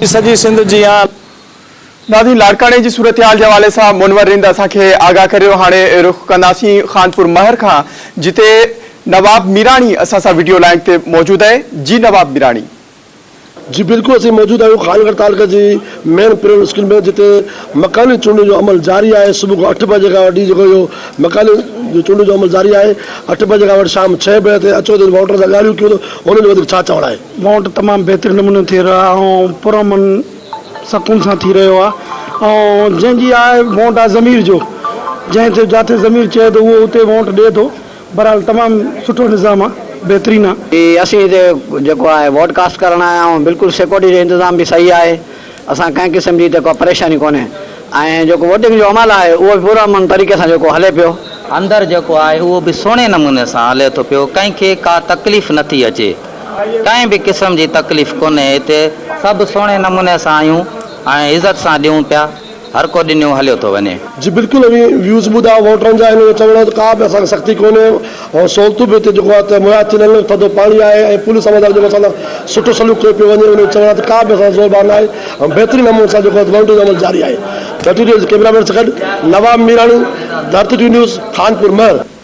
سڄي سنڌ جيان. ناظرين لاڙڪاڻي جي صورتحال جي حوالي سان منور رند اسان کي آگاهه ڪريو هاڻي رخ ڪنداسين خانپور مهر کان جتي نواب ميراڻي اسان سان وڊيو لائنڪ تي موجود آهي جي نواب ميراڻي. جي بلڪل اسين موجود آهيون خانڳڙهه تعلقي جي مين پرائمري اسڪول ۾ جتي مڪاني چونڊن جو عمل جاري آهي صبح کان اٺ بجي کان وٺي جيڪو اهو مڪاني چونڊن جو عمل جاري آهي اٺ بجي کان وٺي شام ڇهه بجي تائين اچو ته ووٽرن سان ڳالهيون ڪيون ته هنن جو وڌيڪ ڇا چوڻ آهي. ووٽ تمام بهترين نموني ٿي رهيو آهي ۽ پرامن سڪون سان ٿي رهيو آهي ۽ جنهن جي آهي ووٽ آهي ضمير جو جنهن تي جاٿي ضمير چئي ٿو اهو اتي ووٽ ڏئي ٿو بهرحال تمام سٺو نظام آ بهترين آ. اسين هتي جيڪو آهي ووٽ ڪاسٽ ڪرڻ آيا آهيون بلڪل سيڪورٽي جو انتظام به صحيح آهي اسان ڪنهن قسم جي هتي ڪا پريشاني ڪونهي ۽ جيڪو ووٽنگ جو عمل آهي اهو به پرامن طريقي سان جيڪو هلي پيو. اندر جيڪو آهي اهو به سهڻي نموني سان هلي ٿو پيو ڪنهن کي ڪا تڪليف نٿي اچي ڪنهن به قسم جي تڪليف ڪونهي هتي سڀ سهڻي نموني سان آهيون ۽ عزت سان ڏيون پيا. هر ڪو ڏنيو هليو ٿو وڃي. جي بلڪل اوهين ويوز ٻڌا ووٽرن جا هنن جو چوڻ هو ته ڪا به اسان کي سختي ڪونهي ۽ سهولتون به هتي جيڪو آهي ته مهيا ٿيل آهن ٿڌو پاڻي آهي ۽ پوليس عملدار جيڪو اسان سان سٺو سلوڪ ڪيو پيو وڃي انهن جو چوڻ آهي ته ڪا به اسان سان زور بار نه آهي ۽ بهترين نموني سان جيڪو آهي ته ووٽنگ جو عمل جاري آهي ڌرتي ٽي وي جي ڪئميرا مين سان گڏ نواب ميراڻي ڌرتي ٽي وي نيوز خانپور مهر.